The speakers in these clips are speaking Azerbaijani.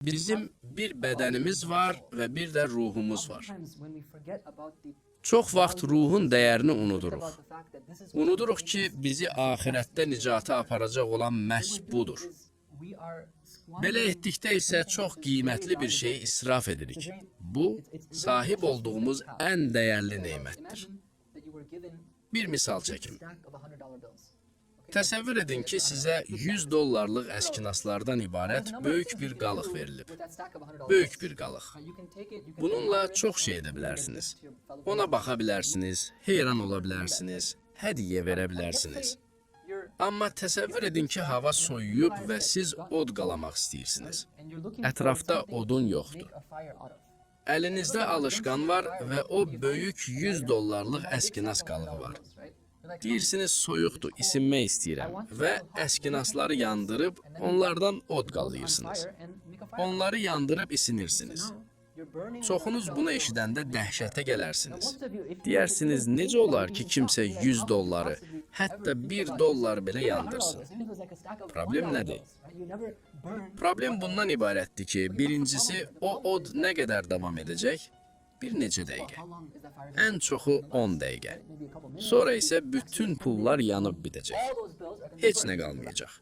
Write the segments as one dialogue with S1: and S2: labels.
S1: Bizim bir bədənimiz var və bir də ruhumuz var. Çox vaxt ruhun dəyərini unuduruq. Unuduruq ki, bizi axirətdə nicata aparacaq olan məhz budur. Belə etdikdə isə çox qiymətli bir şeyi israf edirik. Bu, sahib olduğumuz ən dəyərli nemətdir. Bir misal çəkim. Təsəvvür edin ki, sizə 100 dollarlıq əskinaslardan ibarət böyük bir qalıq verilib. Böyük bir qalıq. Bununla çox şey edə bilərsiniz. Ona baxa bilərsiniz, heyran ola bilərsiniz, hədiyyə verə bilərsiniz. Amma təsəvvür edin ki, hava soyuyub və siz od qalamaq istəyirsiniz. Ətrafda odun yoxdur. Əlinizdə alışqan var və o böyük 100 dollarlıq əskinas qalığı var. Deyirsiniz soyuqdur, isinmək istəyirəm və əskinasları yandırıb onlardan od qalayırsınız. Onları yandırıb isinirsiniz. Çoxunuz bunu eşidəndə dəhşətə gələrsiniz. Deyərsiniz, necə olar ki, kimsə 100 dolları, hətta 1 dollar belə yandırsın? Problem nədir? Problem bundan ibarətdir ki, birincisi, o od nə qədər davam edəcək? Bir neçə dəqiqə. Ən çoxu 10 dəqiqə. Sonra isə bütün pullar yanıb bitəcək. Heç nə qalmayacaq.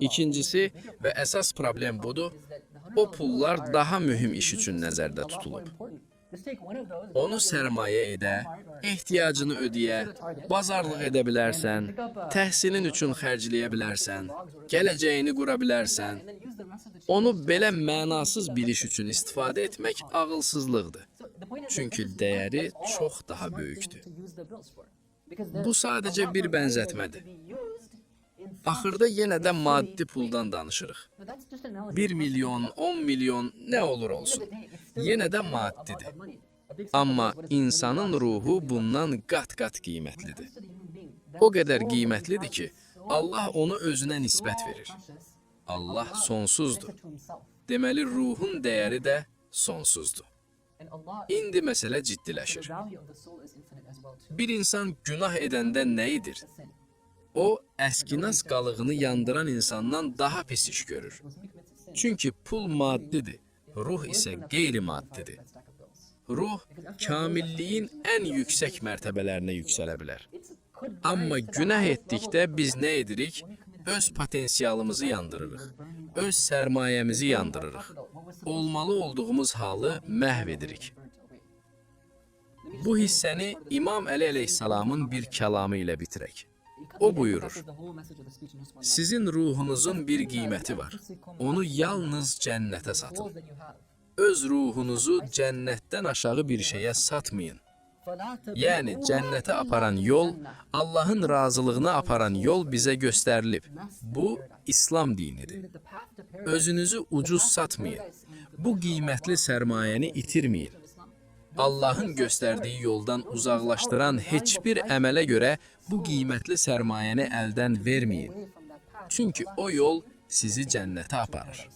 S1: İkincisi və əsas problem budur, o pullar daha mühüm iş üçün nəzərdə tutulub. Onu sərmayə edə, ehtiyacını ödəyə, bazarlıq edə bilərsən, təhsilin üçün xərcləyə bilərsən, gələcəyini qura bilərsən. Onu belə mənasız bir iş üçün istifadə etmək ağılsızlıqdır. Çünki dəyəri çox daha böyükdür. Bu sadəcə bir bənzətmədir. Axırda yenə də maddi puldan danışırıq. 1 milyon, 10 milyon nə olur olsun. Yenə də maddidir. Amma insanın ruhu bundan qat-qat qiymətlidir. O qədər qiymətlidir ki, Allah onu özünə nisbət verir. Allah sonsuzdur. Deməli ruhun dəyəri də sonsuzdur. İndi məsələ ciddiləşir. Bir insan günah edəndə nə edir? O, əskinas qalığını yandıran insandan daha pis iş görür. Çünki pul maddidir, ruh isə qeyri-maddidir. Ruh kamilliyin ən yüksək mərtəbələrinə yüksələ bilər. Amma günah etdikdə biz nə edirik? Öz potensialımızı yandırırıq. Öz sərmayəmizi yandırırıq. Olmalı olduğumuz halı məhv edirik. Bu hissəni İmam Əli əleyhissalamın bir kəlamı ilə bitirək. O buyurur: Sizin ruhunuzun bir qiyməti var. Onu yalnız cənnətə satın. Öz ruhunuzu cənnətdən aşağı bir şeyə satmayın. Yəni cənnətə aparan yol, Allahın razılığına aparan yol bizə göstərilib. Bu İslam dinidir. Özünüzü ucuz satmayın. Bu qiymətli sərmayəni itirməyin. Allahın göstərdiyi yoldan uzaqlaşdıran heç bir əmələ görə bu qiymətli sərmayəni əldən verməyin. Çünki o yol sizi cənnətə aparır.